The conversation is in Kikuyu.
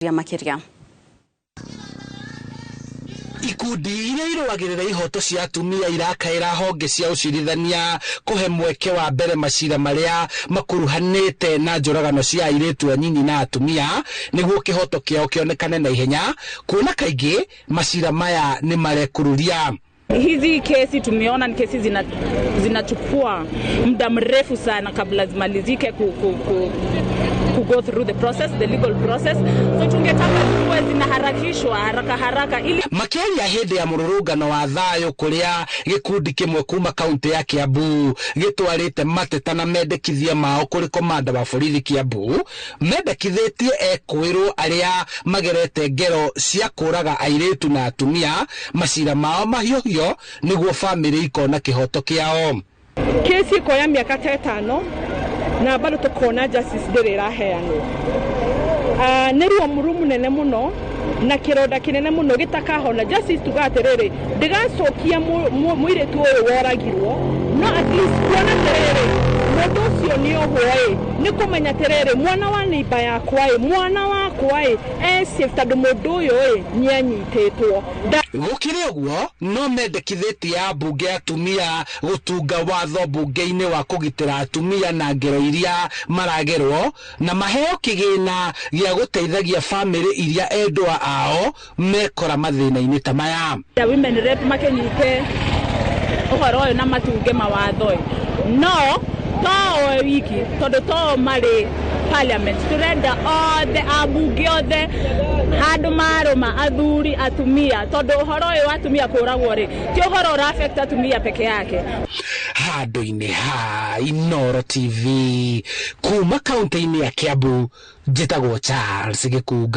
Makiria. Ikundi iria irũagĩrĩra ihoto cia atumia irakaĩra honge cia ũcirithania kũhe mweke wa mbere macira marĩa makuruhanĩte na njũragano cia airĩtu anyinyi na atumia nĩguo kĩhoto kĩao kĩonekane na ihenya, kuona kaingĩ macira maya nĩ marekururia. Hizi kesi tumeona ni kesi zinachukua muda mrefu sana kabla zimalizike ku go through the process, the legal process. So tungetaka ziwe zinaharakishwa haraka haraka ili Makĩaria hĩndĩ ya mũrũrũngano wa thayũ kũrĩa gĩkundi kĩmwe kuma kaunti ya Kiambu gĩtwarĩte mateta na mendekithia mao kũrĩ komanda wa borithi Kiambu, mendekithĩtie ekwĩrwo arĩa magerete ngero cia kũraga airĩtu na atumia macira mao mahiũhio nĩguo bamĩrĩ ikona kĩhoto kĩao. Kesi ikoya mĩaka ta 5 na bado tukona justice ndĩrĩ ĩraheanwo. Nĩ ruo mũru mũnene mũno na kĩronda kĩnene mũno gĩtakahona. Justice tuga atĩrĩrĩ, ndĩgacokia mũirĩtu ũyũ woragirwo, no at least kuona atĩrĩrĩ, mũndũ ũcio nĩ ohwo ĩ, nĩ kũmenya atĩrĩrĩ, mwana wa neighbor yakwa ĩ, mwana wakwa ĩ, e safe tondũ mũndũ ũyũ ĩ nĩ anyitĩtwo. Gũkĩrĩ ũguo, no mendekithĩtie ambunge atumia gũtunga watho mbunge-inĩ wa kũgitĩra atumia na ngero iria maragerwo na maheo kĩgĩna gĩa gũteithagia bamĩrĩ iria endwa ao mekora mathĩna-inĩ ta maya. Ya women rep makenyite ũhoro ũyũ na matunge mawatho ĩ, no to o wiki tondũ to marĩ parliament, turenda othe ambunge othe handũ marũma, athuri, atumia, tondũ ũhoro ũyũ wa atumia kũragwo rĩ ti ũhoro ũra affect atumia peke yake. Handũ-inĩ ha Inooro TV kuma kaunti-inĩ ya Kiambu, njĩtagwo Charles Gĩkunga.